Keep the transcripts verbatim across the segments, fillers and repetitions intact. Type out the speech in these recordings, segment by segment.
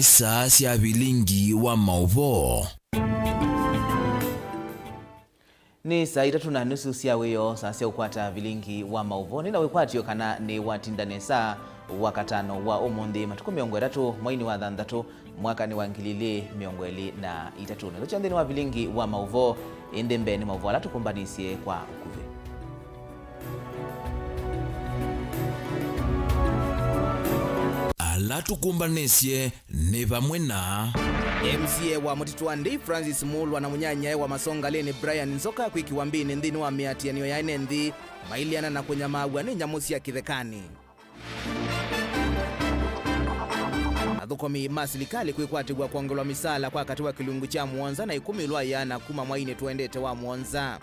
Saa sya vilingi wa maũvoo. Nĩ saa itatũ na nusu sya wĩoo, saa sya ũkwata vilingi wa maũvoo. Nĩ na wĩkwatyo kana nĩ watinda nesa wakatano wa ũmũnthĩ, matukũ mĩongo ĩtatũ mweinĩ wa thanthatũ, mwaka nĩ wa ngili ilĩ mĩongo ĩlĩ na itatũ. Nĩtũkya nthĩnĩ wa vilingi wa maũvoo, ĩndĩ mbee nĩ maũvoo ala tũkũmbanĩsye kwa ũkuvĩ. Ala tũkũmbanĩsye nĩ vamwe na M C A wa Mũtitũ wa Ndei Francis Mulwa na mũnyanyae wa Masongaleni Brian Nzoka kwĩkĩwa mbĩnĩ nthĩnĩ wa mĩatĩanĩo ya ene nthĩ, maileana na kũnyamaaw'a nĩ nyamũ sya kĩthekanĩ. Athũkũmi ma silikalĩ kwĩkwatĩw'a kwongelwa misaala kwa katĩ wa kĩlungu kya mũonza na ĩkũmi ĩlũ ayĩana kuma mwainĩ tũendete wa mũonza.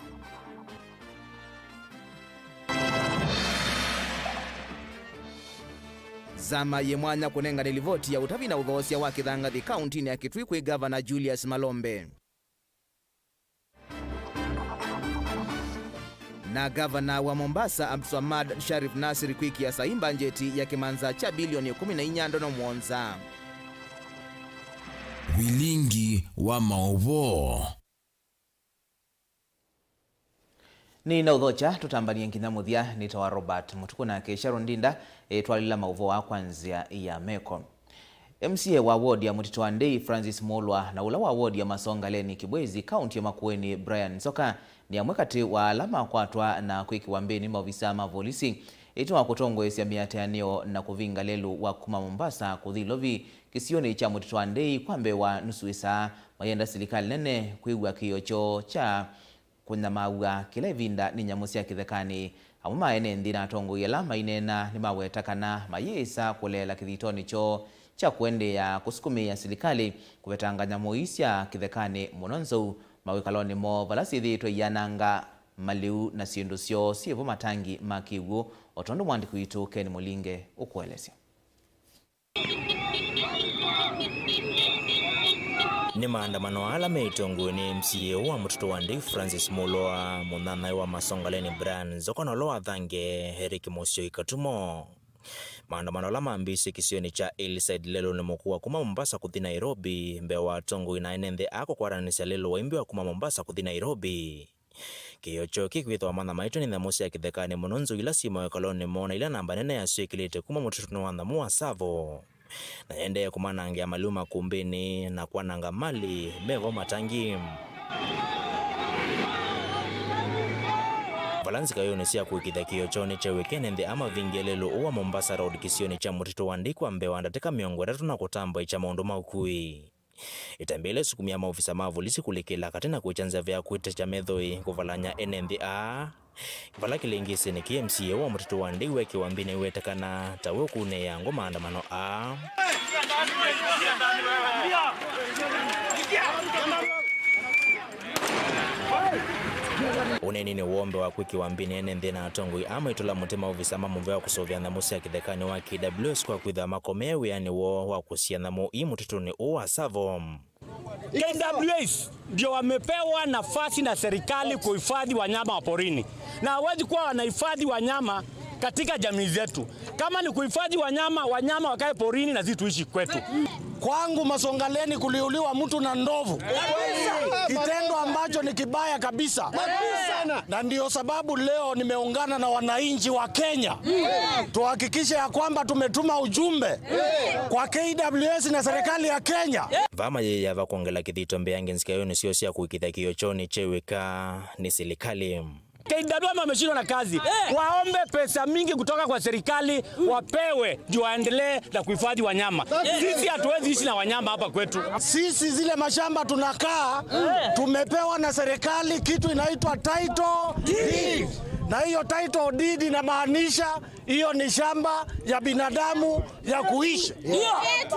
Zama yĩ mwanya kũnengane livoti ya ũtavi na ũthoosya wa kĩthangathi kauntinĩ ya Kitui kwĩ Gavana Julius Malombe. Na gavana wa Mombasa, Abdulswamad Sharif Nasir, kwĩkĩa saii mbanjeti ya kĩmanza kya bilioni ĩkũmi na inya ndono mũonza. Vilingi wa maũvoo. Nĩ na ũthokya tũtambanie nginya mũthya. Nĩtawa Robert Mũtuku, nake Sharon Ndinda, e, twalila maũvoo aa kwa nzĩa ya meko. M C A wa ward ya Mũtitũ wa Ndei, Francis Mulwa, na ũla wa ward ya Masongaleni, Kibwezi, kaunti ya Makueni, Brian Nzoka, nĩ amwe katĩ wa ala makwatwa na kwĩkĩwa mbĩnĩ nĩ maovisa ma volisi ĩtina wa kũtongoesya mĩatĩanĩo na kũvinga lelũ wa kuma Mombasa kũthi Ilovi kĩsionĩ kya Mũtitũ wa Ndei kwa mbee wa nusu ĩsaa, mayenda silikalĩ nene kwĩw'a kĩĩo kyoo kya kũnyamaaw'a kĩla ĩvinda nĩ nyamũ sya kĩthekanĩ. Amwe ma ene nthĩ na atongoi ala maineena nĩmaweta kana mayĩsa kũleela kĩthitonĩ kyoo kya kũendeea kũsukumĩĩa silikalĩ kũvetanga nyamũ ii sya kĩthekanĩ, mũno nzou mawĩkalonĩ moo vala syĩthĩĩtwe iyananga malĩu na syĩndũ syoo syĩ vo matangi ma kĩw'ũ, o tondũ mwandĩki witũ Ken Mũlinge ũkũelesya. Nĩ maandamano ala meĩtwe ngũĩ nĩ M C A wa Mũtitũ wa Ndei Francis Mulwa, mũnyanyae wa Masongaleni Brian Nzoka na ũla wa Thange Eric Mũsyoi Katumo. Maandamano ala mambĩĩsye kĩsionĩ kya Hillside lelũnĩ mũkũũ wa kuma Mombasa kũthi Nairobi, mbee wa atongoi na ene nthĩ aa kũkwatanĩsya lelũ wa imbĩ wa kuma Mombasa kũthi Nairobi. Kĩĩo kyoo kĩkwĩthĩwa manyamaĩtwe nĩ nyamũ sya kĩthekanĩ, mũno nzou ila syĩ mawĩkalonĩ moo na ila namba nene yasyo ĩkĩlĩte kuma mũtitũnĩ wa nyamũ wa Tsavo, na yaendee kũmanangĩa malĩu makumbĩnĩ na kwananga malĩ me vo matangi. Vala nzika ĩũnĩ sya kũĩkĩĩthya kĩĩo kyoo nĩkyeew'ĩke, ene nthĩ aa mavingie lelũ ũũ wa Mombasa Road kĩsionĩ kya Mũtitũ wa Ndei kwa mbee wa ndatĩka mĩongo ĩtatũ na kũtambaĩkya maũndũ ma ũkui. Ĩtambya yĩla ĩsukumĩa maovisa ma volisi kũlikĩla katĩ na kwĩkya nzeve ya kwĩtetya methoi kũvalany'a ene nthĩ aa. Vala kĩlĩngĩsĩnĩ kĩĩ M C A wa Mũtitũ wa Ndei weekĩwa mbĩnĩ aiweta kana tawe ũkũnĩĩa ngũ maandamano aa. Ũneeninĩ woo mbee wa kwĩkĩwa mbĩnĩ, ene nthĩ na atongoi aa maitũla mũtĩ maovisa ma mũvĩa wa kũsũvĩa nyamũ sya kĩthekanĩ wa K W S kwa kwĩthĩwa makomee wĩanĩ woo wa kũsia nyamũ ii mũtitũnĩ ũũ wa Tsavo. K W S ndio wamepewa nafasi na serikali kuhifadhi wanyama wa porini, na hawezi kuwa wanahifadhi wanyama katika jamii zetu. Kama ni kuhifadhi wanyama, wanyama wakae porini na sisi tuishi kwetu. Kwangu Masongaleni kuliuliwa mtu na ndovu, kitendo ambacho ni kibaya kabisa, na ndio sababu leo nimeungana na wananchi wa Kenya tuhakikishe ya kwamba tumetuma ujumbe kwa K W S na serikali ya Kenya. Vaa mayĩĩa va kwongela kĩthito mbeange nzika ĩũnĩ syoo sya kũĩkĩĩthya kĩĩo kyoo nĩkyeew'ĩka nĩ silikalĩ. K W S wameshindwa na kazi. Waombe pesa mingi kutoka kwa serikali, wapewe ndio waendelee na kuhifadhi wanyama. Sisi hatuwezi ishi na wanyama hapa kwetu. Sisi zile mashamba tunakaa, tumepewa na serikali kitu inaitwa title deed. Na hiyo title deed inamaanisha hiyo ni shamba ya binadamu ya kuishi. Ndio.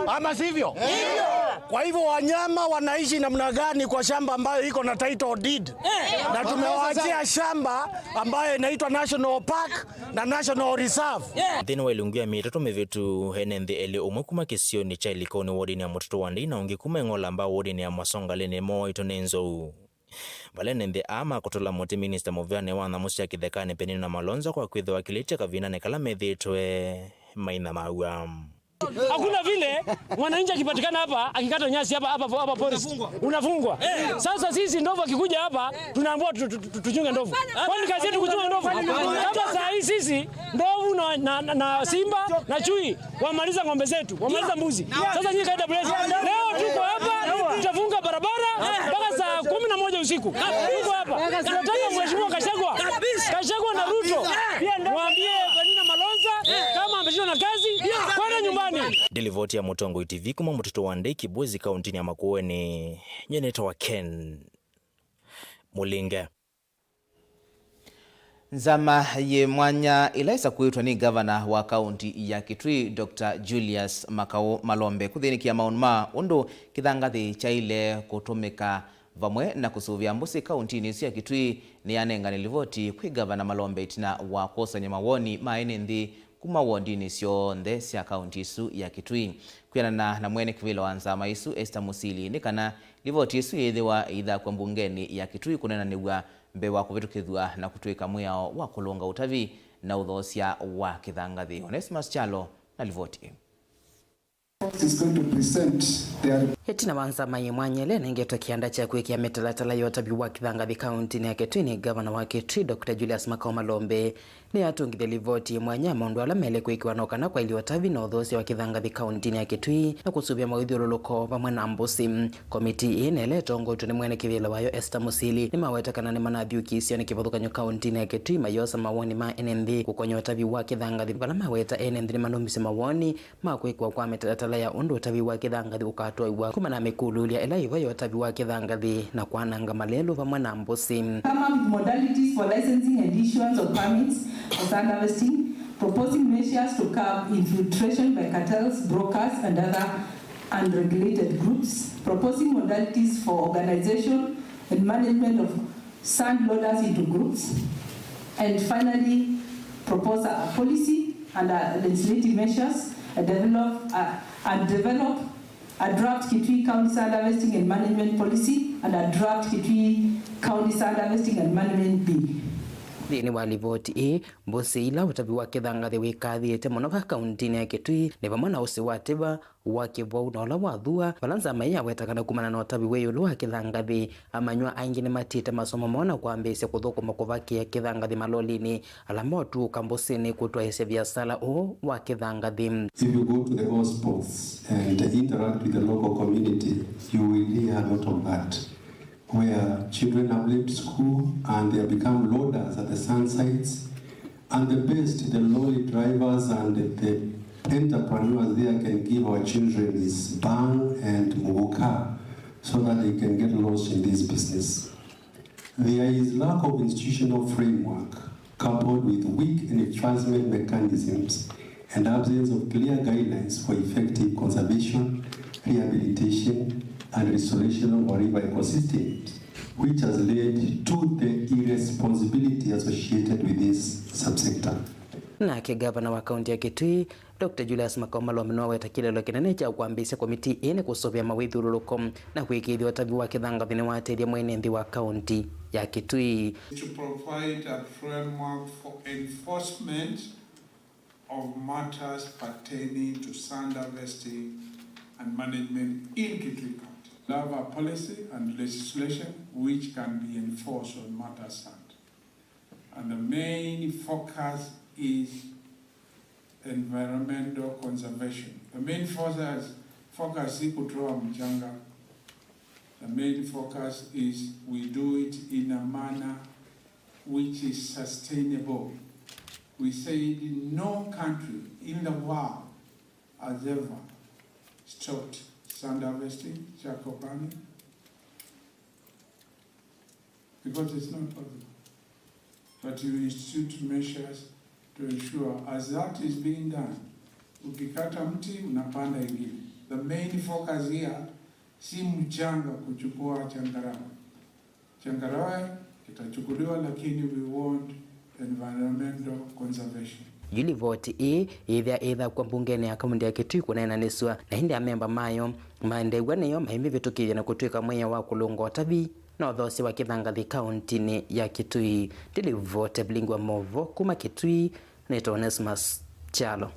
Ama sivyo? Ndio. Kwa hivyo wanyama wanaishi namna gani kwa shamba ambayo iko na title deed? Eh. Na tumewaachia shamba ambayo inaitwa National Park na National Reserve. Eh. Nthĩnĩ wa ĩlungu ya myei ĩtatũ mĩvĩtu, ene nthĩ elĩ, ũmwe kuma kĩsionĩ kya Ilikoni wodinĩ ya Mũtitũ wa Ndei na ũngĩ kuma Ing'olamba wodinĩ ya Masongaleni, mooĩtwe nĩ nzou. Vala ene nthĩ aa makũtũla mũtĩ minista mũvĩanĩ wa nyamũ sya kĩthekanĩ Penina Malonza kwa kwĩthĩwa akilĩtye kavindanĩ kala methĩĩtwe mainyamaaw'a. Hakuna vile mwananchi akipatikana hapa akikata nyasi hapa hapa hapa forest unafungwa. Sasa sisi ndovu akikuja hapa tunaambiwa tu- tu- tu- tuchunge ndovu. Kwani kazi yetu kuchunga ndovu? Kama saa hii sisi ndovu na, na, na, na simba na chui wamaliza ng'ombe zetu, wamaliza mbuzi. Sasa nyinyi K W S, leo tuko hapa, tutafunga barabara mpaka saa kumi na moja usiku. Tuko hapa. Tunataka Mheshimiwa Gachagua, Gachagua na Ruto, mwambie Penina Malonza kama ameshindwa na kazi, kwenda nyumbani. Nĩ livoti ya Mũtongoi T V kuma mũtitũ wa Ndei Kibwezi kaũntĩnĩ ya Makueni. Nyie nĩtawa Ken Mũlinge. Nzama yĩ mwanya ĩla ĩsakuĩtwe nĩ ngavana wa kaũnti ya Kitui, Doctor Julius Makau Malombe, kũthĩnĩkĩa maũndũ ma ũndũ kĩthangathĩ kyaĩle kũtũmĩka vamwe na kũsũvĩa mbũsĩ kaũntinĩ ĩsu ya Kitui, nĩyanengane livoti kwĩ ngavana Malombe ĩtina wa kwosany'a mawoni ma ene nthĩ kuma wondinĩ syonthe sya kaũnti ĩsu ya Kitui. Kwĩanana na mwene kĩvĩla wa nzama ĩsu, Esther Musili, nĩ kana livoti ĩsu yĩthĩwa ĩithakw'a mbungenĩ ya Kitui kũnenanĩw'a mbee wa kũvĩtũkĩthw'a na kũtw'ĩka mwĩao wa kũlũnga ũtavi na ũthoosya wa kĩthangathĩ. Onesmus Kyalo na livoti ĩĩ. Is going to present their Ĩtina wa nzama yĩ mwanya ĩla ĩnengetwe kĩanda kya kwĩkĩa mĩtalatala ya ũtavi wa kĩthangathĩ kaũntinĩ ya Kitui nĩ ngavana wa Kitui, Doctor Julius Makau Malombe, nĩyatũngĩthye livoti yĩ mwanya ya maũndũ ala maĩle kwĩkĩwa no kana kwaĩlye ũtavi na ũthoosya wa kĩthangathĩ kaũntinĩ ya Kitui na kũsũvĩa mawĩthyũlũlũko vamwe na mbũsĩ. Komitii ĩĩ na ĩla ĩtongoetw'e nĩ mwene kĩvĩla wayo Esther Musili nĩmaweta kana nĩmanathiũkĩĩsya nĩ kĩvathũkany'o kaũntinĩ ya Kitui, mayosa mawoni ma ene nthĩ kũkonya ũtavi wa kĩthangathĩ, vala maweta ene nthĩ nĩmanaumisye mawoni ma kwĩkĩwa kwa mĩtalatala ya ũndũ ũtavi wa kĩthangathĩ ũkatwaĩwa kumana na mĩkũlũlya ĩla ĩvo ya ũtavi wa kĩthangathĩ na kwananga malelũ vamwe na mbũsĩ. Come up with modalities for licensing and issuance of permits for sand harvesting, proposing measures to curb infiltration by cartels, brokers, and other unregulated groups, proposing modalities for organization and management of sand loaders into groups, and finally, propose a policy and a legislative measures, and develop, uh, and develop a draft Kitui County Sand Harvesting and Management Policy and a draft Kitui County Sand Harvesting and Management Bill. Nthĩnĩ wa livoti ĩĩ, mbũsĩ ila ũtavi wa kĩthangathĩ wĩkathĩĩte mũno va kaũntinĩ ya Kitui nĩ vamwe na ũsĩ wa tĩva, wa kĩvwau na ũla wa thua, vala nzama ĩĩ yaweta kana kumana na ũtavi wĩ ĩũlũ wa kĩthangathĩ, amanywa aingĩ nĩmatiĩte masomo moo na kwambĩĩsya kũthũkũma kũvakĩa kĩthangathĩ malolinĩ ala motũũka mbũsĩnĩ kũtwaĩĩsya viasala ũũ wa kĩthangathĩ. If you go to the hotspots and interact with the local community, you will hear a lot of that, where children have left school and they have become loaders at the sand sites. And the best, the lorry drivers and the entrepreneurs there can give our children is bang and muguka so that they can get lost in this business. There is lack of institutional framework coupled with weak enforcement mechanisms and absence of clear guidelines for effective conservation, rehabilitation, and restoration of our river ecosystems, which has led to the irresponsibility associated with this subsector. Nake ngavana wa kaunti ya Kitui, Doctor Julius Makau Malombe nĩwaweta kĩlĩlo kĩnene kya kwambĩĩsya komitii ĩĩ nĩ kũsũvĩa mawĩthyũlũlũko na kũĩkĩĩthya ũtavi wa kĩthangathĩ nĩwatethya mwene nthĩ wa kaunti ya Kitui. To provide a framework for enforcement of matters pertaining to sand harvesting and management in Kitui County. We have a policy and legislation which can be enforced on matters sand. And the main focus is environmental conservation. The main focus, focus si kutoa mchanga. The main focus is we do it in a manner which is sustainable. We said no country in the world has ever stopped sand harvesting, charcoal burning, because it's not possible. But you institute measures to ensure as that is being done, ukikata mti unapanda ingine. The main focus here si mchanga kuchukua changarawe. Changarawe kitachukuliwa, lakini we want environmental conservation. Yu livoti ĩĩ yĩthĩa ĩthakw'a mbungenĩ ya kaunti ya Kitui kũneenanĩsw'a, na ĩndĩ amemba mayo maendew'a nĩyo maimĩvĩtũkĩthya na kũtw'ĩka mwĩao wa kũlũnga ũtavi na ũthoosya wa kĩthangathĩ kauntinĩ ya Kitui. Ndilivote Vilingi wa Movo kuma Kitui, nĩtawa Onesmus Kyalo.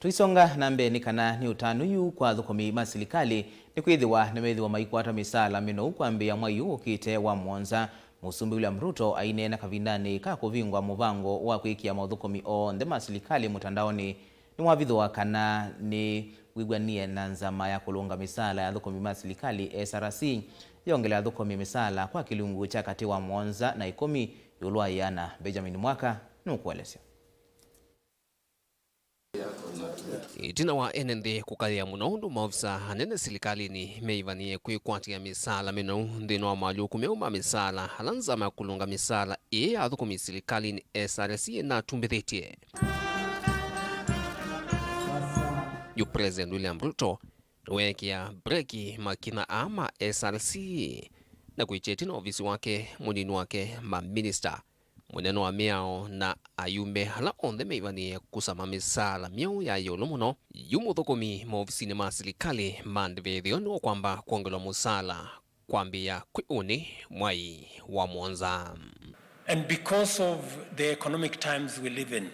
Tũisonga na mbee, nĩ kana nĩ ũtanu yu kwa athũkũmi ma silikalĩ nĩ kwĩthĩwa nĩmethĩwa maikwata mĩsaala mĩnou kwambĩĩa mwai ũũ ũkĩte wa mũonza. Mũsumbĩ William Ruto aineena kavindanĩ ka kũvingwa mũvango wa kwĩkĩa maũthũkũmi onthe ma silikalĩ mũtandaonĩ, nĩwavithũa kana nĩ wĩw'anie na nzama ya kũlũnga mĩsaala ya athũkũmi ma silikalĩ, S R C, yongele athũkũmi mĩsaala kwa kĩlungu kya katĩ wa mũonza na ĩkũmi ĩũlũ wa ĩana. Benjamin Mwaka nũkũelesya. Ĩtina wa ene nthĩ kũkaĩa mũno ũndũ maovisa anene silikalĩnĩ meĩvanie kwĩkwatĩa mĩsaala mĩnou nthĩnĩ wa maũlyũku meũ ma mĩsaala ala nzama ya kũlũnga mĩsaala ĩĩ ya athũkũmi silikalĩnĩ, S R C, ĩnatumbĩthĩtye, yu President William Ruto nĩweekĩa breki makinya aa ma S R C na kwĩkya ĩtina ovisi wake, mũnini wake, maminista, mũnene wa mĩao na ayumbe ala onthe meĩvanĩe kũsama mĩsaala myeũ ya ĩũlũ mũno. Yu mũthũkũmi maovisinĩ ma silikalĩ mandĩvĩthyo nĩũkwamba kwongelwa mũsaala kwambĩĩa kwĩ ũnĩ mwai wa mũonza. And because of the economic times we live in,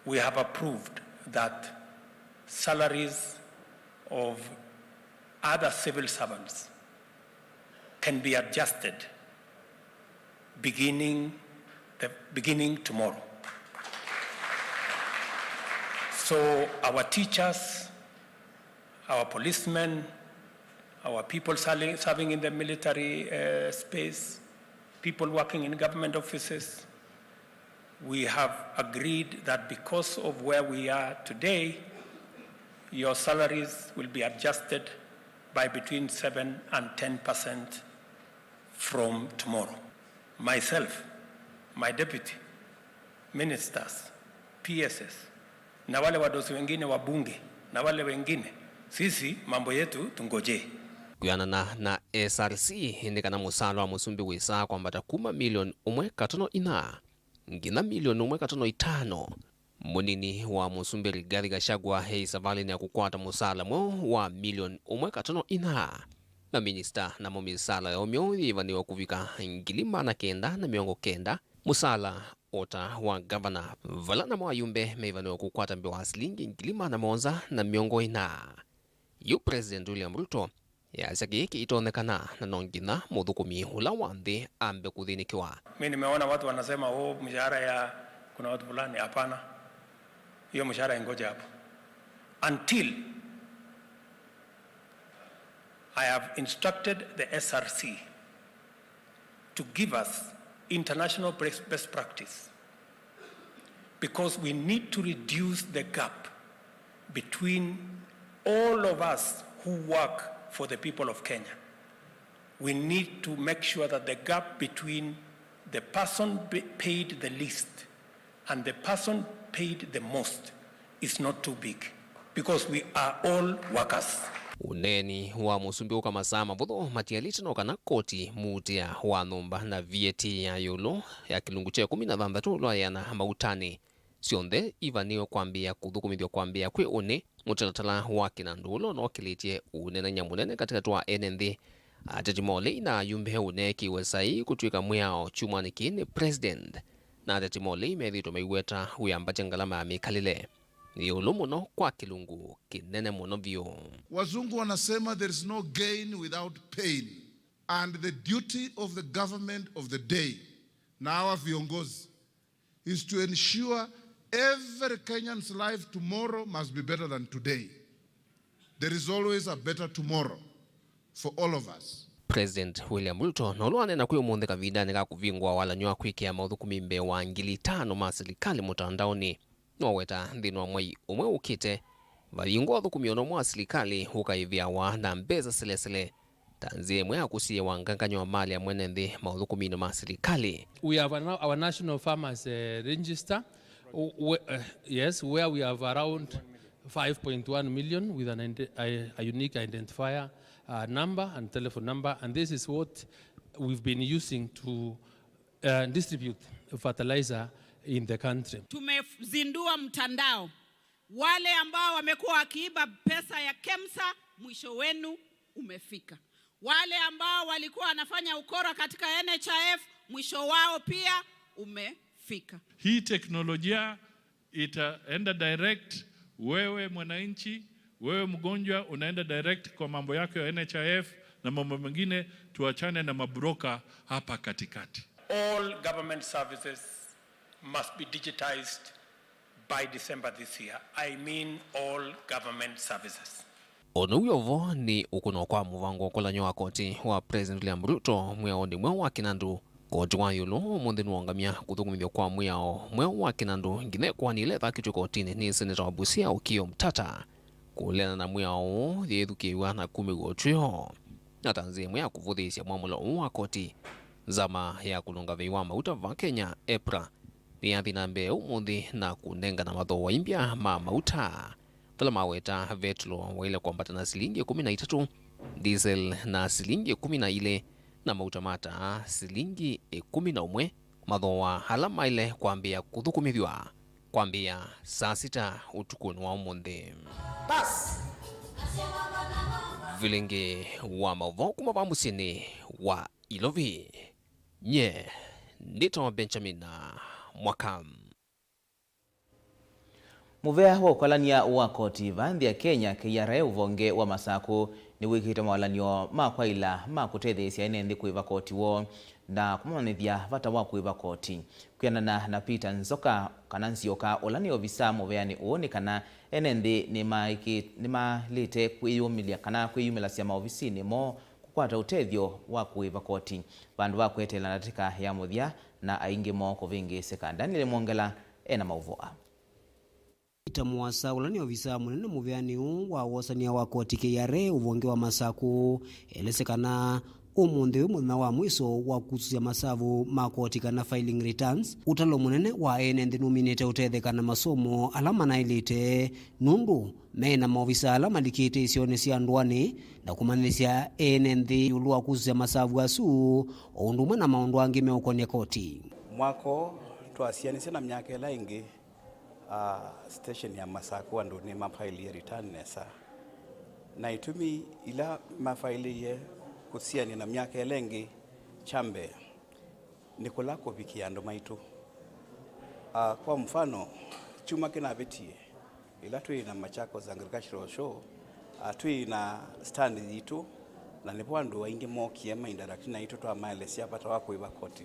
we have approved that salaries of other civil servants can be adjusted beginning, the, beginning tomorrow. So our teachers, our policemen, our people serving, serving in the military, uh, space, people working in government offices, we have agreed that because of where we are today, your salaries will be adjusted by between seven and ten percent from tomorrow. Myself, my deputy, ministers, P S S, na wale wadosi wengine wa bunge, na wale wengine, sisi mambo yetu tungojee. Kwĩanana na S R C, nĩ kana mũsaala wa mũsumbĩ wĩsaa kwambata kuma milioni ũmwe katono ina nginya milioni ũmwe katono itano. Mũnini wa mũsumbĩ Rigathi Gachagua e savalĩnĩ ya kũkwata mũsaala mweũ wa milioni ũmwe katono ina. Maminista namo mĩsaala yoo myeũ yĩĩvanĩwe kũvika ngili maana kenda na mĩongo kenda, mũsaala o ta wa ngavana, vala namo ayumbe meĩvanĩwe kũkwata mbee wa silingi ngili maana mũonza na mĩongo ĩna. Yu President William Ruto easya kĩĩ kĩitonyekana, na no nginya mũthũkũmi ũla wa nthĩ ambe kũthĩnĩkĩwa. Mi nimeona watu wanasema, "Oh, mshahara ya kuna watu fulani." Hapana, hiyo mshahara ingoje hapo until I have instructed the S R C to give us international best, best practice, because we need to reduce the gap between all of us who work for the people of Kenya. We need to make sure that the gap between the person be-, paid the least and the person paid the most is not too big, because we are all workers. Ũneeni wa mũsumbĩ ũka masaa mavũthũ matialĩte no kana koti muutĩa wa nyũmba na V A T ya ĩũlũ ya kĩlungu kya ĩkũmi na thanthatũ ũla waĩana mautanĩ syonthe ivanĩwe kwambĩĩa kũthũkũmĩthw'a kwambĩĩa kwĩ ũnĩ. Mũtalatala wa kĩnandũ ũla ũnokĩlĩtye ũneenany'a mũnene katĩkatĩ wa ene nthĩ, ateti ma ũlei na ayumbe ũneekĩiwe saii kũtw'ĩka mwĩao kyumwanĩ kĩĩ nĩ President, na ateti ma ũlei methĩĩtwe maiweta wĩambatya ngalama ya mĩkalĩle, ĩũlũ mũno kwa kĩlungu kĩnene mũno vyũ. Wazungu wanasema there is no gain without pain, and the duty of the government of the day na our viongozi is to ensure every Kenyan's life tomorrow must be better than today. There is always a better tomorrow for all of us. President William Ruto, na ũla waneena kwĩ ũmũnthĩ kavindanĩ ka kũvingũa walany'o wa kwĩkĩa maũthũkũmi mbee wa ngili itano ma silikalĩ mũtandaonĩ, nĩwaweta nthĩnĩ wa mwei ũmwe ũkĩte, vavingwa ũthũkũmi o na ũmwe wa silikalĩ ũkaĩvĩawa na mbesa selesele ta nzĩa ĩmwe ya kũsiĩĩa wangangany'o wa mali ya mwene nthĩ maũthũkũminĩ ma silikalĩ. We have a, our National Farmers, eh, Register, w-, w-, eh, yes, where we have around five point one million with an ide-, a, a unique identifier, uh, number and telephone number, and this is what we've been using to, uh, distribute fertilizer in the country. Tumezindua mtandao. Wale ambao wamekuwa wakiiba pesa ya KEMSA, mwisho wenu umefika. Wale ambao walikuwa wanafanya ukora katika N H I F, mwisho wao pia umefika. Hii teknolojia itaenda direct Wewe mwananchi, wewe mgonjwa, unaenda direct kwa mambo yako ya N H I F na mambo mengine, tuachane na mabroker hapa katikati. All government services must be digitized by December this year. I mean all government services. Ũndũ wĩ o vo nĩ ũkũnwa kwa mũvango wa ũkolany'o wa koti wa President William Ruto mwĩaonĩ mweũ wa kĩnandũ. Koti wa ĩũlũ ũmũnthĩ nĩwaũngamya kũthũkũmĩthw'a kwa mwĩao mweũ wa kĩnandũ nginya ĩkoani ĩla ĩthakĩtw'e kotinĩ nĩ seneta wa Busia Okiya Omtata. Kũleana na mwĩao ũũ yĩthukĩĩw'a na kumĩw'a ũtw'ĩo. Na ta nzĩa ĩmwe ya kũvũthĩĩsya mwamũlo ũũ wa koti, nzama ya kũlũnga vei wa mauta va Kenya, EPRA, nĩyathi na mbee ũmũnthĩ na kũnengana mathooa imbya ma mauta, vala maweta vetũlo waĩle kwambata na silingi ĩkũmi na itatũ, diesel na silingi ĩkũmi na ilĩ, na mauta ma taa silingi ĩkũmi na ũmwe, mathooa ala maĩle kwambĩĩa kũthũkũmĩthw'a kwambĩĩa saa sita ũtukũnĩ wa ũmũnthĩ. Vilingi wa maũvoo kuma va mũsyĩnĩ wa Ilovi. Nye nĩtawa Benjamin Mwaka. Mũvea wa ũkalany'a wa koti va nthĩ ya Kenya, K R A, ũvonge wa Masakũ nĩwĩkĩte mawalany'o ma kwaĩla ma kũtetheesya ene nthĩ kũĩva koti woo na kũmamanyĩthya vata wa kũĩva koti. Kwĩanana na Peter Nzoka, kana Nzioka, ũla nĩ ovisa mũveanĩ ũũ, nĩ kana ene nthĩ nĩmaĩkĩ-, nĩmalĩte kwĩyũmĩlya kana kwĩyumĩlasya maovisinĩ moo kũkwata ũtethyo wa kũĩva koti, vandũ va kweteela ndatĩka ya mũthya na aingĩ moo kũvĩngĩĩsĩka. Daniel Mwongela ena maũvoo aa. Peter Mwasa, ũla nĩ ovisa mũnene mũveanĩ ũũ wa wosania wa koti K R A ũvonge wa Masakũ, elesya kana ũmũnthĩ wĩ mũthenya wa mwĩso wa kusũsya masavu ma koti kana filing returns. Ũtalo mũnene wa ene nthĩ nũminĩte ũtetheka na masomo ala manaĩlĩte, nũndũ me na maovisa ala malikĩte isionĩ sya ndũanĩ na kũmanyĩsya ene nthĩ ĩũlũ wa kusũsya masavu asu, o ũndũ ũmwe na maũndũ angĩ meũkonya koti. Mwako twasianĩsye na myaka ĩla ĩngĩ, a, station ya Masakũ andũ nĩmafaĩlĩe return nesa. Na itumi ila mafaĩlĩie kũsianĩa na myaka ĩla ĩngĩ, kya mbee, nĩ kũla kũvikĩa andũ maitũ. A, kwa mfano, kyumwa kĩnavĩtie, ĩla twĩ na Machakos Agricultural Show, a, twĩ na stand yitũ, na nĩvo andũ aingĩ mookie ma interact naitũ, twamaelesya vata wa kũĩva koti,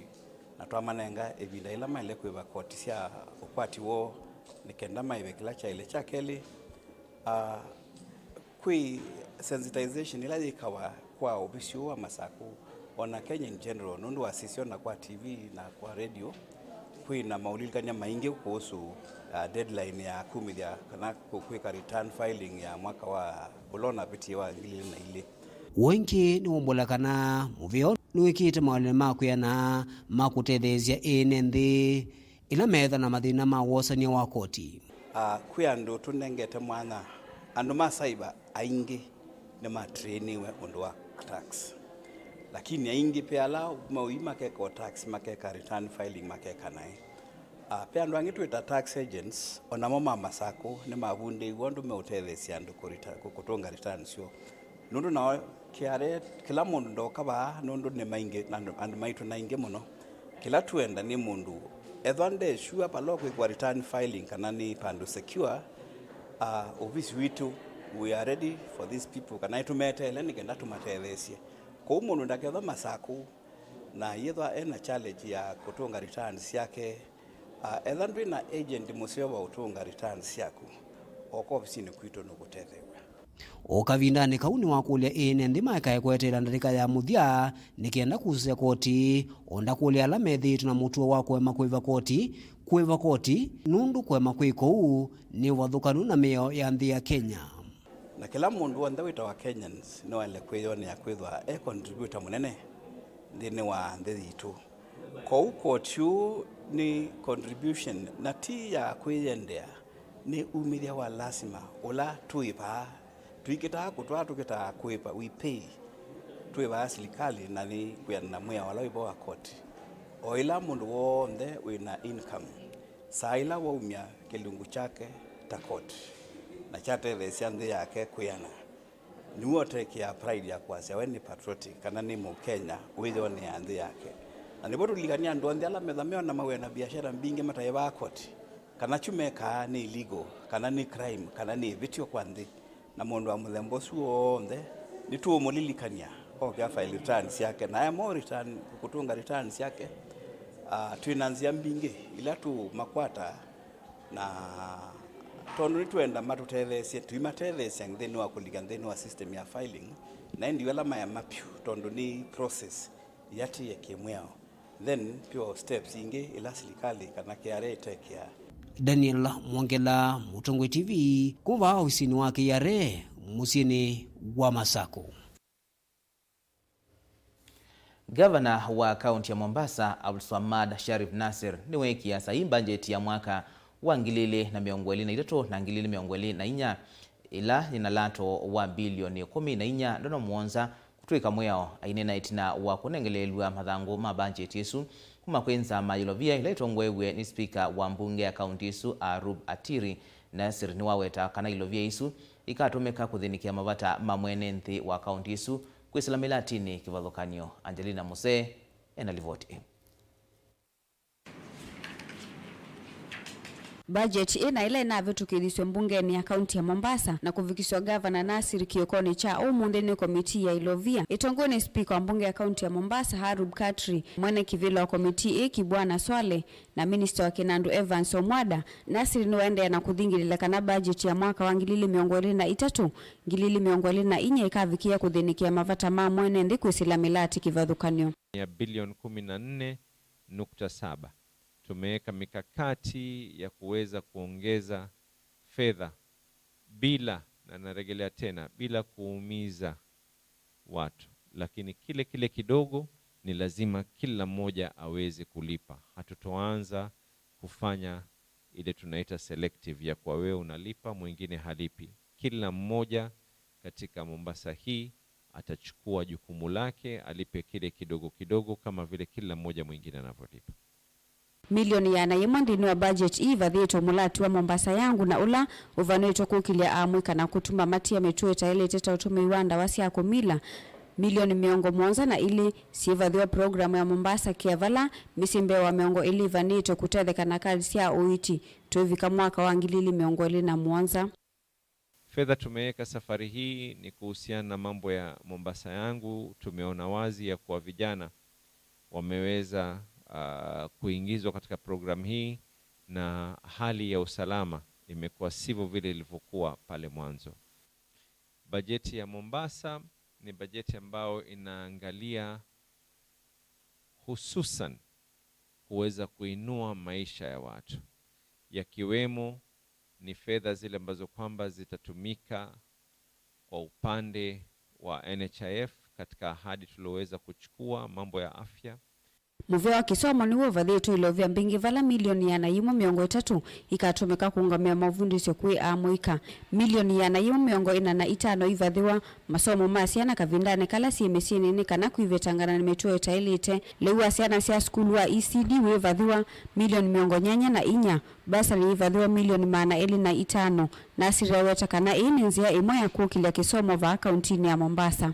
na twamanenga ĩvinda yĩla maĩle kũĩva koti sya ũkwati woo, nĩ kenda maĩve kĩla kyaĩle. Kya kelĩ, a, kwĩ sensitization ĩla yĩkawa kwa ovisi ũũ wa Masakũ, o na Kenya in general, nũndũ wa sisyo na kwa T V na kwa radio, kwĩ na maũlilikany'a maingĩ kũhusu, uh, deadline ya kumĩthya kana kũ-, kwĩka return filing ya mwaka wa ũla ũnavĩtie wa ngili ilĩ na ilĩ. Ũngĩ nĩ wũmbũla kana mũvea nĩwĩkĩte mawalany'o ma kwĩana ma kũtetheesya ene nthĩ ĩla meetha na mathĩna ma wosania wa koti. Ah, kwĩ andũ tũnengete mwanya. Andũ ma cyber aingĩ nĩmatrainiwe ũndũ wa tax. Lakini aingĩ pe ala maũi makeka o tax, makeka return filing, makeka naĩ. Ah, pe andũ angĩ twĩta tax agents, o namo ma Masakũ nĩmavundĩiwe ũndũ meũtetheesya andũ kũrita-, kũ-, kũtũnga return syoo. Nũndũ nao K R A, kĩla mũndũ ndoka vaa nũndũ nĩ maingĩ, andũ, andũ maitũ naingĩ mũno. Kĩla twenda nĩ mũndũ, ethwa nde sure vala ũkwĩkwa return filing kana nĩ vandũ secure, uh, ovisi witũ, we are ready for these people, kana nĩtũmeteele nĩ kenda tũmatetheesye. Kwoou mũndũ ndakethwa Masakũ, na yĩthwa ena challenge ya kũtũnga returns syake, ah, etha ndwĩ na agent mũseo wa ũtũnga returns syaku, oka ovisinĩ kwitũ nũkũtetheew'a. O kavindanĩ kau nĩwakũlya ene nthĩ maekae kweteela ndatĩka ya mũthya nĩ kenda kusũsya koti, o ndakũlya ala methĩĩtwe na mũtuo wa kũema kũĩva koti, kũĩva koti, nũndũ kũema kwĩka ũu nĩ ũvathũkanu na mĩao ya nthĩ ya Kenya. Na kĩla mũndũ w'onthe wĩtawa Kenyans nĩwaĩle kwĩyonea kwĩthwa e contributor mũnene nthĩnĩ wa nthĩ yitũ. Kwoou koti ũũ nĩ contribution, na ti ya kwĩyendea, nĩ umĩthya wa lasima ũla twĩ vaa. Tũikĩtaa kũtwaa, tũkĩtaa kũĩva, we pay. Twĩ vaa silikalĩ, na nĩ kwĩanana na mwĩao ũla wĩ vo wa koti. O ĩla mũndũ w'onthe wĩ na income, saa ĩla waumya kĩlungu kyake ta koti, na kyatetheesya nthĩ yake kwĩana, nĩw'o ũtekĩaa pride ya kwasya we nĩ patriotic kana nĩ Mũkenya wĩyonea nthĩ yake. Na nĩvo tũlilikany'a andũ onthe ala metha meona mawĩa na biashara mbingĩ mataĩvaa koti, Kana kyu mekaa nĩ illegal, kana nĩ crime, kana nĩ ĩvĩtyo kwa nthĩ. Na mũndũ wa mũthemba ũsu w'onthe, nĩtũũmũlilikany'a oke a file returns syake. Na emo return, kũtũnga returns syake, ah, twĩ na nzĩa mbingĩ ila tũũmakwata, na tondũ nĩtwenda matũtetheesye, tũimatetheesya nthĩnĩ wa kũlika nthĩnĩ wa system ya filing, na ĩndĩ ala maya mapyu, tondũ nĩ process yatĩĩe kĩmwĩao. Then pyo steps ingĩ ila silikalĩ kana K R A ĩtekea. Daniel Mwongela, Mũtongoi T V, kuma ovisinĩ wa K R A mũsyĩnĩ wa Masako. Gavana wa kaunti ya Mombasa, Abdulswamad Sharif Nasir, nĩweekie saii mbanjeti ya mwaka wa ngili ili na mĩongo ĩlĩ na itatũ na ngili ili mĩongo ĩlĩ na inya, ĩla yĩna lato wa bilioni ĩkũmi na inya ndono mũonza, kũtw'ĩka mwĩao. Aineena ĩtina wa kũnengeleelw'a mathangũ ma mbanjeti ĩsu kuma kwĩ nzama ya Ilovia ĩla ĩtongoew'e nĩ spika wa mbunge ya kaunti ĩsu, Arub Atiri, Nasir nĩwaweta kana ilovia isu ikatũmĩka kũthĩnĩkĩa mavata ma mwene nthĩ wa kaunti ĩsu kwĩsĩla mĩlatinĩ kĩvathũkany'o. Angelina Musee ena livoti ĩĩ. Bajeti ĩna ĩla ĩnavĩtũkĩthisw'e mbungenĩ ya kaunti ya Mombasa na kũvikĩsw'a Gavana Nasir kĩokonĩ kya ũmũnthĩ nĩ komitii ya Ilovia ĩtongoew'e nĩ spika wa mbunge ya kaunti ya Mombasa, Harub Katri, mwene kĩvĩla wa komitii ĩĩ, Kibwana Swaleh, na minista wa kĩnandũ, Evans Omwada. Nasir nĩwaendeea na kũthingĩlĩla kana bajeti ya mwaka wa ngili ili mĩongo ĩlĩ na itatũ, ngili ili mĩongo ĩlĩ na inya ĩkavikĩa kũthĩnĩkĩa mavata ma mwene nthĩ kwĩsĩla mĩlati kĩvathũkany'o. Ya bilioni kumi na nne nukta saba. Tumeweka mikakati ya kuweza kuongeza fedha bila, na narejelea tena, bila kuumiza watu, lakini kile kile kidogo ni lazima kila mmoja aweze kulipa. Hatutoanza kufanya ile tunaita selective ya kwa wewe unalipa, mwingine halipi. Kila mmoja katika Mombasa hii atachukua jukumu lake, alipe kile kidogo kidogo kama vile kila mmoja mwingine anavyolipa. Milioni ĩana yĩmwe nthĩnĩ wa budget ii ivathĩtwe mũlati wa Mombasa Yangu, na ũla ũvanĩtwe kũkĩlya amũika na kũtuma matia mĩtuo ĩtaĩlĩte ta ũtũmĩi wa ndawa sya kũmila. Milioni mĩongo mũonza na ilĩ syĩvathĩwa programu ya Mombasa Care, vala mĩsyĩ mbee wa mĩongo ĩlĩ ĩvanĩtwe kũtetheka na kadi sya ũiiti tũivika mwaka wa ngili ili mĩongo ĩlĩ na mũonza. Fedha tumeweka safari hii ni kuhusiana na mambo ya Mombasa Yangu. Tumeona wazi ya kuwa vijana wameweza, ah, kuingizwa katika programu hii na hali ya usalama imekuwa sivyo vile ilivyokuwa pale mwanzo. Bajeti ya Mombasa ni bajeti ambayo inaangalia hususan kuweza kuinua maisha ya watu, yakiwemo ni fedha zile ambazo kwamba zitatumika kwa upande wa N H I F katika ahadi tulioweza kuchukua mambo ya afya. Mũvea wa kĩsomo nĩw'o ũvathĩtwe ilovia mbingĩ, vala milioni ĩana yĩmwe mĩongo ĩtatũ ikatũmĩka kũũngamĩa mavundĩsyo kwĩ amũika, milioni ĩana yĩmwe mĩongo ĩna na itano ivathĩwa masomo ma syana kavindanĩ kala syĩ mĩsyĩnĩ nĩ kana kũivetangana na mĩtuo ĩtaĩlĩte. Lĩu wa syana sya sukulu wa E C D wĩvathĩwa milioni mĩongo nyanya na inya, basarĩ yĩvathĩwa milioni maana elĩ na itano. Nasir aweta kana ĩĩ nĩ nzĩa ĩmwe ya kũkĩlya kĩsomo vaa kauntinĩ ya Mombasa.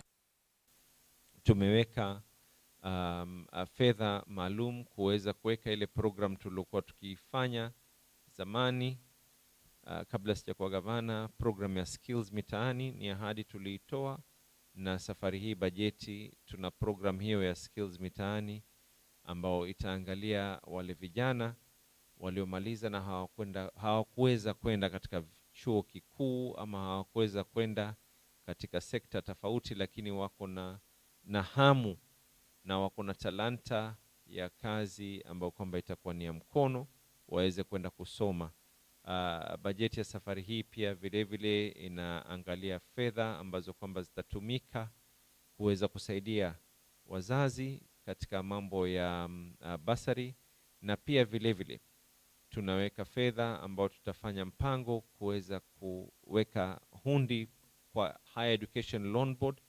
Tumeweka, um, uh, fedha maalum kuweza kuweka ile program tuliokuwa tukiifanya zamani, uh, kabla sijakuwa gavana, program ya Skills Mitaani. Ni ahadi tuliitoa, na safari hii bajeti tuna program hiyo ya Skills Mitaani ambao itaangalia wale vijana waliomaliza na hawakwenda, hawakuweza kwenda katika chuo kikuu ama hawakuweza kwenda katika sekta tofauti, lakini wako na, na hamu na wako na talanta ya kazi ambayo kwamba itakuwa ni ya mkono, waweze kwenda kusoma. Ah, bajeti ya safari hii pia vile vile inaangalia fedha ambazo kwamba zitatumika kuweza kusaidia wazazi katika mambo ya, mm, ah, bursary, na pia vile vile tunaweka fedha ambao tutafanya mpango kuweza kuweka hundi kwa Higher Education Loan Board,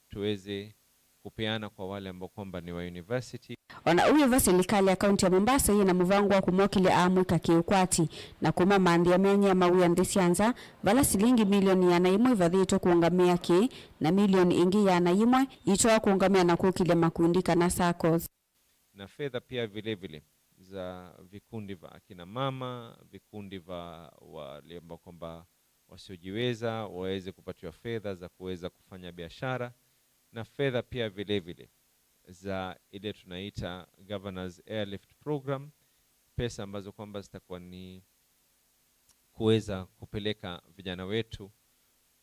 tuweze kupeana kwa wale ambao kwamba ni wa university. O na ũu wĩ vo, silikalĩ ya kaunti ya Mombasa yĩ na mũvango wa kũmokĩlya amũika kĩũkwati na kũmamanthĩa menyie mawĩa nthĩ sya nza, vala silingi milioni ĩana yĩmwe ivathĩtwe kũũngamĩa kĩĩ na milioni ĩngĩ ĩana yĩmwe itwawa kũũngamĩa na kũkĩlya makundi kana saccos. Na fedha pia vile vile za vikundi vya akina mama, vikundi vya wale ambao kwamba wasiojiweza waweze kupatiwa fedha za kuweza kufanya biashara, na fedha pia vile vile za ile tunaita Governor's Airlift Program, pesa ambazo kwamba zitakuwa ni kuweza kupeleka vijana wetu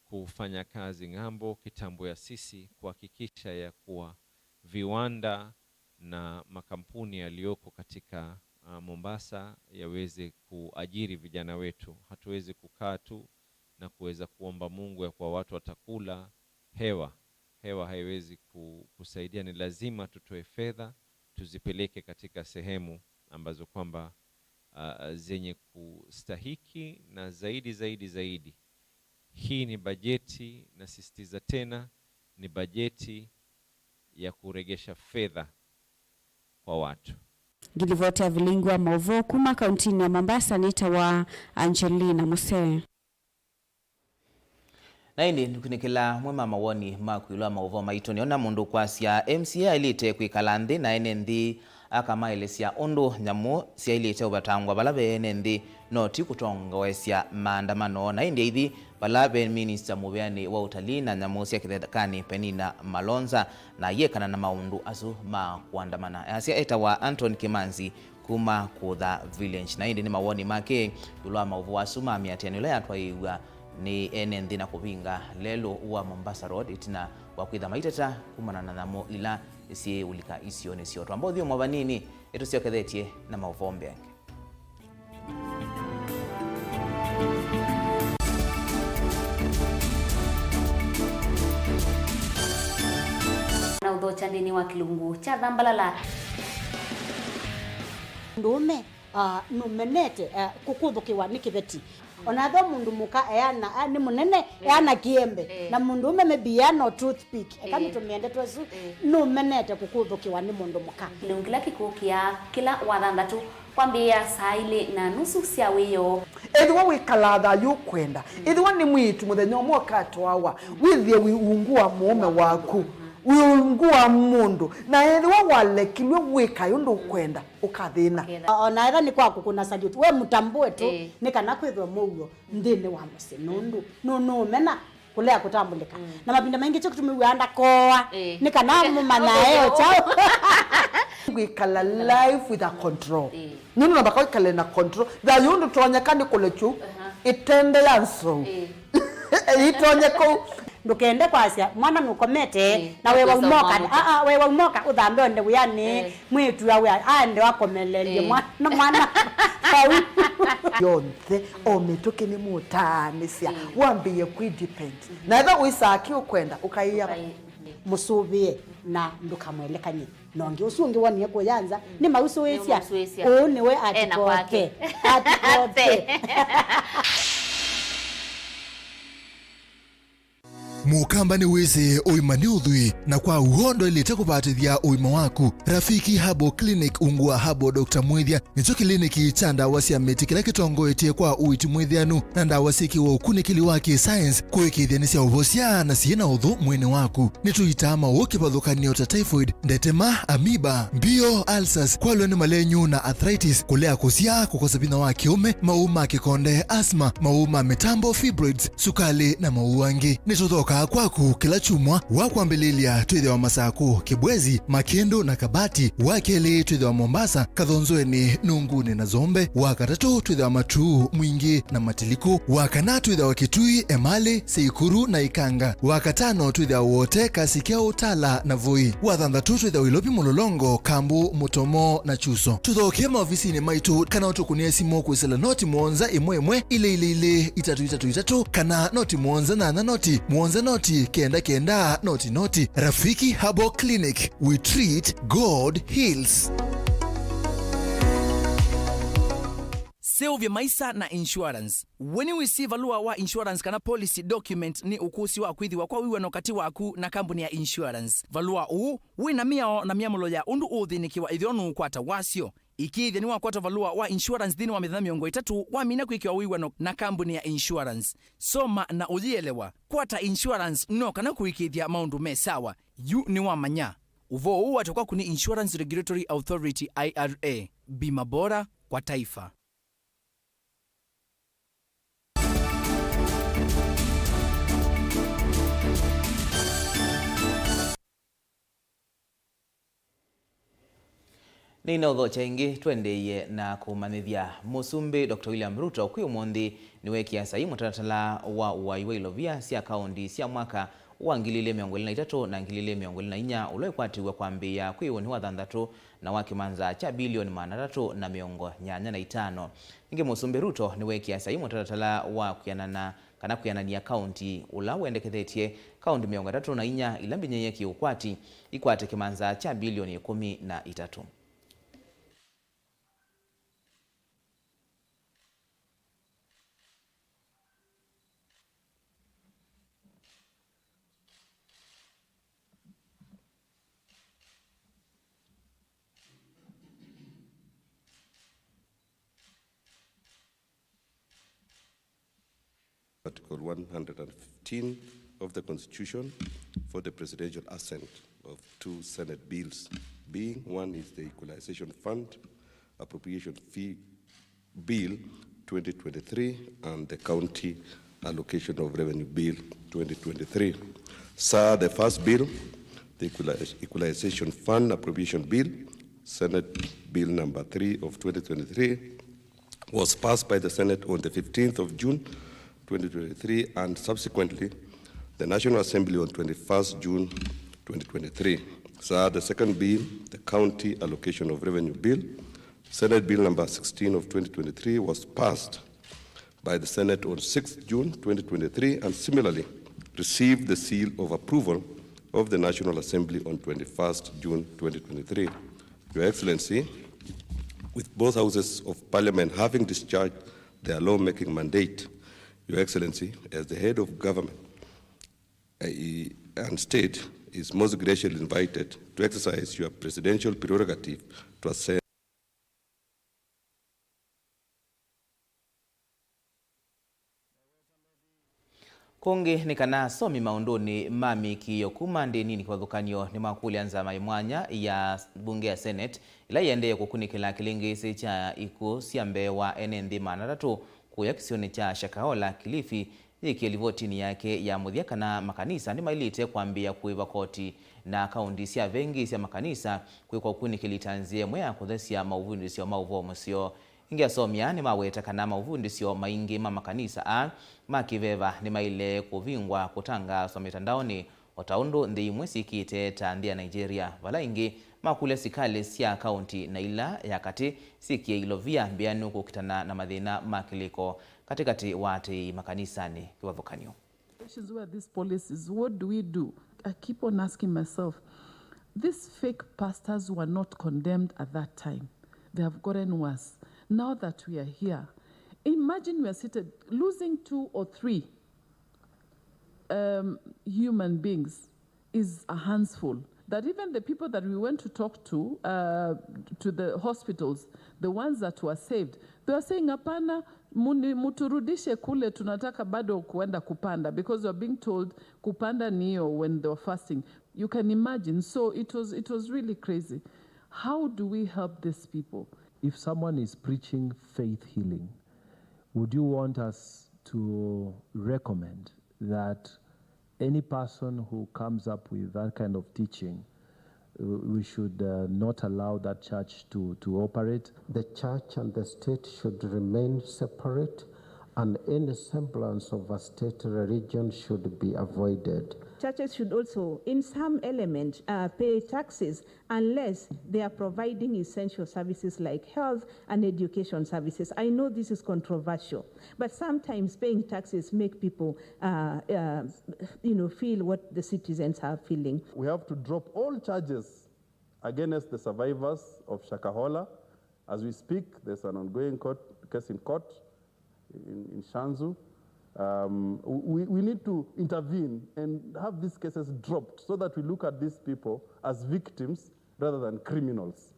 kufanya kazi ng'ambo, kitambo ya sisi kuhakikisha ya kuwa viwanda na makampuni yaliyoko katika, ah, Mombasa yaweze kuajiri vijana wetu. Hatuwezi kukaa tu na kuweza kuomba Mungu ya kuwa watu watakula hewa. Hewa haiwezi ku-, kusaidia. Ni lazima tutoe fedha, tuzipeleke katika sehemu ambazo kwamba, ah, zenye kustahiki, na zaidi, zaidi, zaidi, hii ni bajeti, nasisitiza tena, ni bajeti ya kuregesha fedha kwa watu. Ngilivoti ya vilingi wa mauvoo kuma kauntinĩ ya Mombasa nĩtawa Angelina Musee. Na ĩndĩ nĩkunĩkĩla amwe ma mawoni maku ĩũlũ wa mauvoo maitũ. Nĩona mũndũ kwasya M C A ailĩte kwĩkala nthĩ na ene nthĩ akamaelesya ũndũ nyamũ syailĩte ũvatangwa vala ve ene nthĩ, no ti kũtongoesya maandamano. Na ĩndĩ aithi vala ve minista mũvĩanĩ wa ũtalii na nyamũ sya kĩthekanĩ Penina Malonza, na ayĩekana na maũndũ asu ma kũandamana. Asya etawa Anton Kimanzi kuma Kũtha Village. Na ĩndĩ nĩ mawoni make ĩũlũ wa maũvoo asu ma mĩatĩanĩo ĩla yatwaĩĩw'a nĩ ene nthĩ na kũvinga lelũ wa Mombasa Road ĩtina wa kwĩtha maiteta kumana na nyamũ ila syĩũlika isionĩ syoo. Twamba ũthyũmũa vanini, nĩtũsyokethetye na maũvoo mbeange. Na ũthokya nthĩnĩ wa kĩlungu kya thambalala. Mũndũũme, ah, nũmenete, ah, kũkũthũkĩwa nĩ kĩveti. Ona ethĩwa mũndũ mũka eana, ah, nĩ mũnene, eh, eana kĩembe. Eh. Na mũndũũme maybe eana o toothpick. Eka, eh, nĩtũmĩe ndeto ĩsu, eh, nũmenete kũkũthũkĩwa nĩ mũndũ mũka. Kĩlungu kĩla kĩkũkĩa kĩla wathanthatũ kwambĩĩa saa ilĩ na nusu sya wĩoo. Ethĩwa wĩkalaa thayũ ũkwenda, ethĩwa nĩ mwĩĩtu mũthenya ũmwe ũkatwawa, wĩthĩe wĩ ungu wa mũũme waku, wĩ ungu wa mũndũ, na ethĩwa walekilw'e wĩkae ũndũ ũkwenda, ũkathĩna. Ũkethĩa. O na ethĩwa nĩ kwa kũkũna salute, we mũtambũe tu, ĩĩ, nĩ kana kwĩthwe mũuo nthĩnĩ wa mũsyĩ, nũndũ nũ-, nũũmena kũlea kũtambũlĩka. Mm. Na mavinda maingĩ kyo kĩtũmĩw'aa ndakoa, ĩĩ, nĩ kana mũmanyae o kyaũ. Kwĩkala life with a control. Ĩĩ. Nũndũ namba kwĩkale na control. Thayũ ndũtonyeka nĩ kũlekyu, aha, ĩtende ya nzou. Ĩĩ. Ĩtonye kũu. Ndũkende kwasya mwana nũkomete, ĩĩ, na wewa ũkwĩsa umoka, ũmwamũkya. Aa, wewa umoka ũthambe onde wĩanĩ, ĩĩ, mwĩĩtu awe aende akomelelye, ĩĩ, mwana, mwana vau. Yonthe, o mĩtũkĩ nĩmũtaanĩsya, ĩĩ, wambĩĩe kwĩ depend. Mhm. Na ethĩwa wĩsaa kĩ ũkwenda, ũkaĩa, ũkaĩ-, ĩĩ, mũsũvĩe na ndũkamwelekany'e. Na ũngĩ ũsu ũngĩ wonie kũya nza, mm, nĩmausũĩsya. Nĩmausũĩsya. Ũũ nĩwe, ena kwake, atikoke. Atikoke. Mũkamba nĩwĩsĩ ũima nĩ ũthwii, na kwa w'o ndwaĩlĩte kũvatĩthya ũima waku. Rafiki Herbal Clinic ungu wa Herbal Doctor Mwĩthya nĩkyo kĩliniki kya ndawa sya mĩtĩ kĩla kĩtongoetye kwa ũiiti mwĩthĩanu na ndawa syĩkĩwe ũkunĩkĩli wa kĩ-science kũĩkĩĩthya nĩ sya ũvosya na syĩ na ũthũ mwĩĩnĩ waku. Nĩtũitaa maũũ kĩvathũkany'o ta typhoid, ndetema, amoeba, mbio, ulcers, kwalwa nĩ malenyu na arthritis, kũlea kũsyaa, kũkosa vinya wa kĩũme, maũũ ma kĩkonde, asthma, maũũ ma mĩtambo, fibroids, sukalĩ, na maũũ angĩ. Nĩtũthokaa kwaku kĩla kyumwa. Wa kwambĩlĩlya twĩthĩawa Masakũ, Kĩbwezi, Makĩndũ na Kabati. Wa kelĩ twĩthĩawa Mombasa, Kathonzoenĩ, Nungunĩ na Zombe. Wa katatũ twĩthĩawa Matuu, Mwingĩ na Matiliku. Wa kana twĩthĩawa Kitui, Emali, Seikuru na Ikanga. Wa katano twĩthĩawa Wote, Kasikya, Utala na Voi. Wa thanthatũ twĩthĩawa Ilovi, Mulolongo, Kambu, Mutomo na Chuso. Tũthokee maovisinĩ maitũ kana ũtũkũnĩe simũ kwĩsĩla noti mũonza ĩmwe ĩmwe, ilĩ ilĩ ilĩ, itatũ itatũ itatũ, kana noti mũonza nyanya noti mũonza noti kenda kenda noti noti. Rafiki Herbal Clinic, we treat, God heals. Seũvya maisa na insurance. We nĩwĩsĩ valũa wa insurance kana policy document nĩ ũkũsĩ wa kwĩthĩwa kwa wĩw'ano katĩ waku na kambuni ya insurance? Valũa ũũ wĩ na mĩao na myamũlo ya ũndũ ũũthĩnĩkĩwa ĩthĩwa nũũkwata wasyo. Ĩkĩĩthya nĩwakwata valũa wa insurance nthĩnĩ wa mĩthenya mĩongo ĩtatũ wamina kwĩkĩwa wĩw'ano na kambuni ya insurance. Soma na ũyĩelewa. Kwata insurance no kana kũĩkĩĩthya maũndũ me sawa. Yu nĩwamanya. Ũvoo ũũ waletwa kwaku nĩ Insurance Regulatory Authority, I R A. Bima bora kwa taifa. Nĩnaũthokya ĩngĩ, tũendeeie na kũmanyĩthya. Mũsumbĩ Doctor William Ruto kwĩ ũmũnthĩ nĩweekie saii mũtalatala wa ũaĩi wa ilovia sya kaũnti sya mwaka wa ngili ilĩ mĩongo ĩlĩ na itatũ na ngili ilĩ mĩongo ĩlĩ na inya, ũla ũkwatiw'e kwambĩĩa kwĩ ĩũnĩ wa thanthatũ na wa kĩmanza kya bilioni maana atatũ na mĩongo nyanya na itano. Ĩngĩ, Mũsumbĩ Ruto nĩweekie saii mũtalatala wa kwĩanana kana kwĩanany'a kaũnti, ũla wendekethetye kaũnti mĩongo ĩtatũ na inya ila mbinyĩĩe kĩ-ũkwati ikwate kĩmanza kya bilioni ĩkũmi na itatũ. Article one hundred and fifteen of the Constitution for the presidential assent of two Senate bills, being one is the Equalization Fund Appropriation Fee Bill twenty twenty-three and the County Allocation of Revenue Bill twenty twenty-three. Sir, the first bill, the Equali-, Equalization Fund Appropriation Bill, Senate Bill number three of twenty twenty-three, was passed by the Senate on the fifteenth of June twenty twenty-three, and subsequently the National Assembly on twenty-first June twenty twenty-three. Sir, the second bill, the County Allocation of Revenue Bill, Senate Bill number sixteen of twenty twenty-three, was passed by the Senate on sixth June twenty twenty-three and similarly received the seal of approval of the National Assembly on twenty-first June twenty twenty-three. Your Excellency, with both houses of Parliament having discharged their lawmaking mandate, Your Excellency, as the head of government, eh, and state, is most graciously invited to exercise your presidential prerogative to assent. Kũngĩ nĩ kana asomi maũndũnĩ ma mĩĩkĩĩo kuma ndĩninĩ kĩvathũkany'o nĩmakũlya nzama ĩ mwanya ya mbunge ya Senate, ĩla ĩendee kũkunĩkĩla kĩlĩngĩĩsĩ kya ikw'ũ sya mbee wa ene nthĩ maana atatũ kũya kĩsionĩ kya Shakahola, Kilifi, yĩkĩe livotinĩ yake ya mũthya kana makanisa nĩmaĩlĩte kwambĩĩa kũĩva koti na akaunti sya vengi sya makanisa kwĩka ũkunĩkĩli ta nzĩa ĩmwe ya kũthesya maũvundĩsyo ma ũvoo mũseo. Ĩngĩ, asomi aa nĩmaweta kana maũvundĩsyo maingĩ ma makanisa aa ma kĩveva nĩmaĩle kũvingwa kũtangaaswa mĩtandaonĩ, o ta ũndũ nthĩ imwe syĩkĩte ta nthĩ ya Nigeria, vala ĩngĩ makũlya sikalĩ sya kaunti na ila ya katĩ syĩkĩe ilovia mbĩanu kũkitana na mathĩna ma kĩlĩko katĩkatĩ wa aatĩĩi makanisanĩ kĩvathũkany'o. Situations where these policies, what do we do? I keep on asking myself, these fake pastors were not condemned at that time. They have gotten worse. Now that we are here, imagine we are seated, losing two or three, um, human beings is a handful. That even the people that we went to talk to, uh, to the hospitals, the ones that were saved, they were saying, "Hapana, muni-, muturudishe kule, tunataka bado kuenda kupanda," because we were being told kupanda ni hiyo when they were fasting. You can imagine. So it was, it was really crazy. How do we help these people? If someone is preaching faith healing, would you want us to recommend that any person who comes up with that kind of teaching, uh, we should, uh, not allow that church to, to operate? The church and the state should remain separate, and any semblance of a state religion should be avoided. Churches should also, in some element, uh, pay taxes unless they are providing essential services like health and education services. I know this is controversial, but sometimes paying taxes make people, uh, uh, you know, feel what the citizens are feeling. We have to drop all charges against the survivors of Shakahola. As we speak, there's an ongoing court, case in court in, in Shanzu. Um, we, we need to intervene and have these cases dropped so that we look at these people as victims rather than criminals.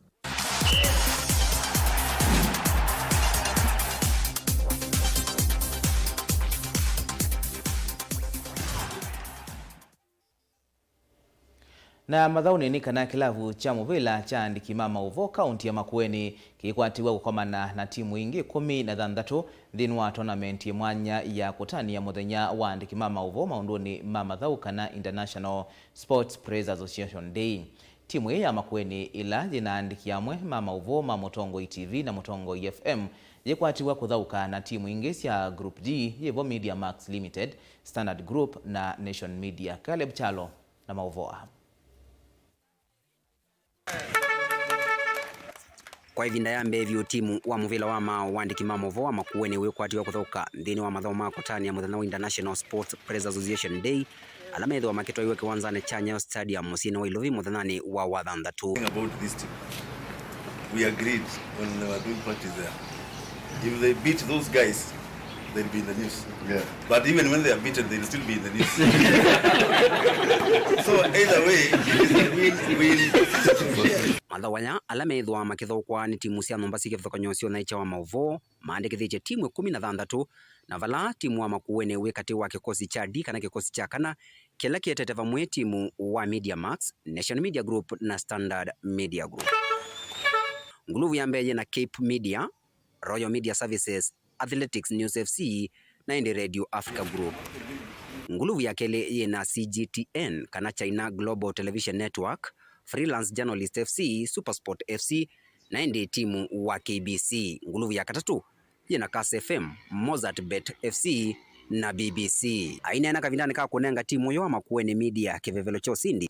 Na mathaũnĩ nĩ kana kĩlavu kya mũvĩla kya aandĩki ma maũvoo kaũntĩ ya Makueni kĩikwatĩw'a kũkomana na timũ ingĩ ĩkũmi na thanthatũ nthĩnĩ wa tournament mwanya ya kũtanĩa mũthenya wa aandĩki ma maũvoo maũndũnĩ ma mathaũ kana International Sports Press Association Day. Timũ ĩĩ ya Makueni, ĩla yĩ na aandĩki amwe ma maũvoo ma Mũtongoi T V na Mũtongoi F M, yĩkwatiw'a kũthaũka na timũ ingĩ sya Group D, yĩvo Media Max Limited, Standard Group na Nation Media. Caleb Kyalo na maũvoo aa. Kwa ĩvinda ya mbee vyũ, timu wa mũvĩla wa maaũ wa aandĩki ma maũvoo wa Makueni wĩkwatiw'a kũthaũka nthĩnĩ wa mathaũ ma kũtanĩa mũthenya wa International Sports Press Association Day, ala methĩwa makĩtwaiwe kĩwanzanĩ kya Nyayo Stadium mũsyĩnĩ wa Ilovi mũthenyanĩ wa wathanthatũ. About this team. We agreed when they were doing practice there. If they beat those guys, they'll be in the news. Yeah. But even when they are beaten, they'll still be in the news. So either way, it is a win-win situation for them. Mathaũ aya ala methĩwa makĩthaũkwa nĩ timu sya nyũmba syĩ kĩvathũkany'o sya ũnyaĩĩkya wa maũvoo maandĩkĩthĩtye timu ĩkũmi na thanthatũ, na vala timu wa Makueni wĩ katĩ wa kĩkosi kya D kana kĩkosi kya kana, kĩla kĩetete vamwe timu wa Media Max, Nation Media Group na Standard Media Group. Nguluvu ya mbee yĩ na Cape Media, Royal Media Services, Athletics News F C, na ĩndĩ Radio Africa Group. Nguluvu ya kelĩ yĩ na C G T N, kana China Global Television Network, Freelance Journalist F C, Supersport F C, na ĩndĩ timu wa K B C. Nguluvu ya katatũ yĩ na Kass F M, Mozart Bet F C, na B B C. Aineena kavindanĩ ka kũnenga timu ũyũ wa Makueni Media kĩvevelo kya ũsindi,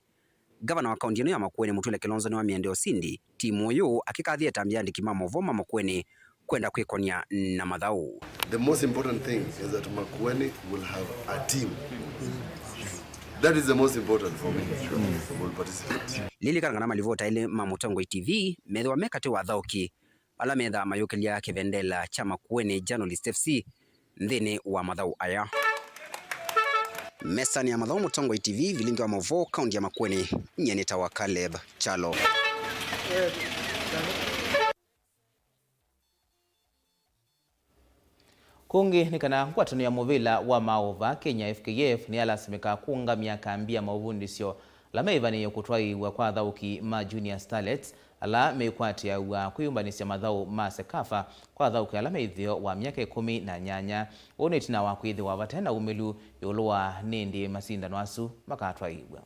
Ngavana wa kaunti ĩno ya Makueni, Mutula Kilonzo, nĩwamĩendee ũsindi timu ũyũ, akĩkathĩa ĩtambya ya andĩki ma maũvoo ma Makueni kwenda kwĩkonia na mathaũ. The most important thing is that Makueni will have a team. That is the most important for me. Will participate. Lilikana kana malivota elĩ ma Mũtongoi T V methĩwa me katĩ wa athaũki ala methaa mayũkĩlya kĩvendela kya Makueni Journalist F C nthĩnĩ wa mathaũ aya. Mesanĩ ya mathaũ Mũtongoi T V, vilingi wa maũvoo, kaunti ya Makueni, nyie nĩtawa Caleb Kyalo. Kũngĩ nĩ kana ngwatanĩo ya mũvĩla wa maaũ vaa Kenya, F K F, nĩyalasimĩka kũũngamya kambi ya maũvundĩsyo ala meĩvanĩĩe kũtwaĩĩw'a kwa athaũki ma Junior Starlets ala meĩkwatĩaw'a kwĩyũmbanĩsya mathaũ ma CECAFA kwa athaũki ala me ĩtheo wa myaka ĩkũmi na nyanya. Ũũ nĩ ĩtina wa kwĩthĩwa vate na ũmĩlu ĩũlũ wa nĩ ĩndĩĩ masindano asu makatwaĩĩw'a.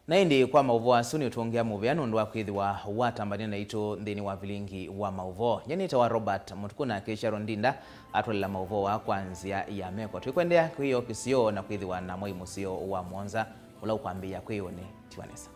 Na ĩndĩ kwa maũvoo asu nĩũtũngĩa mũvea nũndũ wa kwĩthĩwa watambania naitũ nthĩnĩ wa vilingi wa maũvoo. Nyie nĩtawa Robert Mũtuku, nake Sharon Ndinda atwalela maũvoo aa kwa nzĩa ya meko. Twĩkwendea kwĩyoo kĩsio na kwĩthĩwa na mwai mũseo wa mũonza ũla ũkwambĩĩa kwĩyũnĩ. Tiwa nesa.